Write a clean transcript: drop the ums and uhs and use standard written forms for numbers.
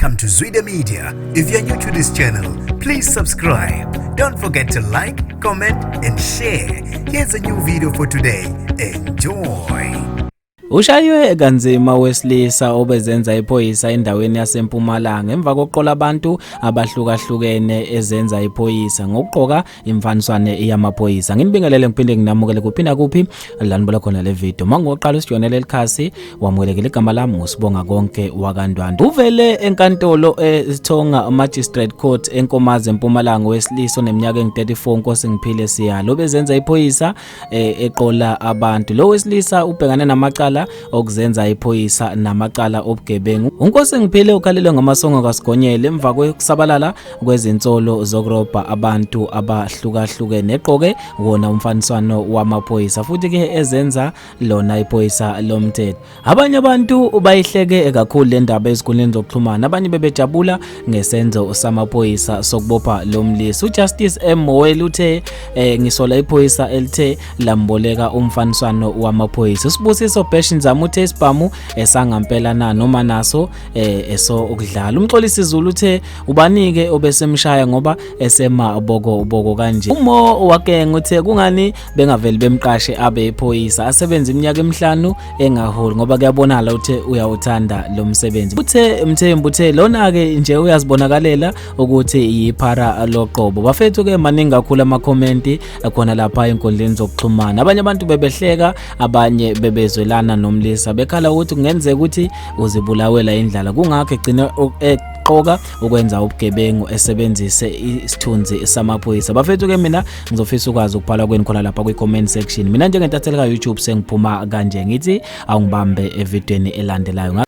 Welcome to Zwida Media. If you're new to this channel, please subscribe. Don't forget to like, comment, and share. Here's a new video for today. Enjoy. Ushaywe kanzima owesilisa obezenza iphoyisa endaweni yaseMpumalanga emva kokuqola abantu abahlukahlukene ezenza iphoyisa ngokugqoka imfaniswane yamaphoyisa. Nginibingelele ngiphinde nginamukele kuphi nakuphi la nibola khona le video. Mangoqala usijoyinele elikhasi wamukelekile, igama lami nguSibonga Konke wakaNdwandwe. Uvele enkantolo eSithonga Magistrate Court eNkomazi eMpumalanga owesilisa oneminyaka engu-34 Nkosingiphile Siyalo obezenza iphoyisa eqola abantu. Lo wesilisa ubhekane namacala okuzenza iphoyisa namacala obugebengu. UNkosingiphile ukhalelwe ngamasongo kaSigonyela emva kokusabalala kwezinsolo zokurobha abantu abahlukahlukene egqoke wona umfaniswano wamaphoyisa futhi ke ezenza lona iphoyisa lomthetho. Abanye abantu bayihleke kakhulu le ndaba ezinkundleni zokuxhumana, abanye bebejabula ngesenzo samaphoyisa sokubopha lo mlisa. UJustice M Moweli uthe ngisola iphoyisa elithe lamboleka umfaniswano wamaphoyisa. USibusiso Besh Nzama uthe isibhamu esangampela na noma naso eso ukudlala. UMxolisi Zulu uthe ubanike obesemshaya ngoba esema boko boko kanje. UMo Wakeng uthe kungani bengaveli bemqashe abe iphoyisa asebenze iminyaka emihlanu engaholi ngoba kuyabonakala uthe uyawuthanda lo msebenzi. Uthe Mthembu uthe lona ke nje uyazibonakalela ukuthi yiphara loqobo. Bafethu ke maningi kakhulu amakhomenti khona lapha enkundleni zokuxhumana. Abanye abantu bebehleka, abanye bebezwelana nomlisa bekhala ukuthi kungenzeka ukuthi uzibulawela indlala, kungakho egcina eqoka ukwenza ubugebengu esebenzise isithunzi samaphoyisa. Bafethu ke mina ngizofisa ukwazi ukubhala kwenu khona lapha kwi-comment section. Mina njengentatheli ka-YouTube sengiphuma kanje, ngithi awungibambe evidweni elandelayo.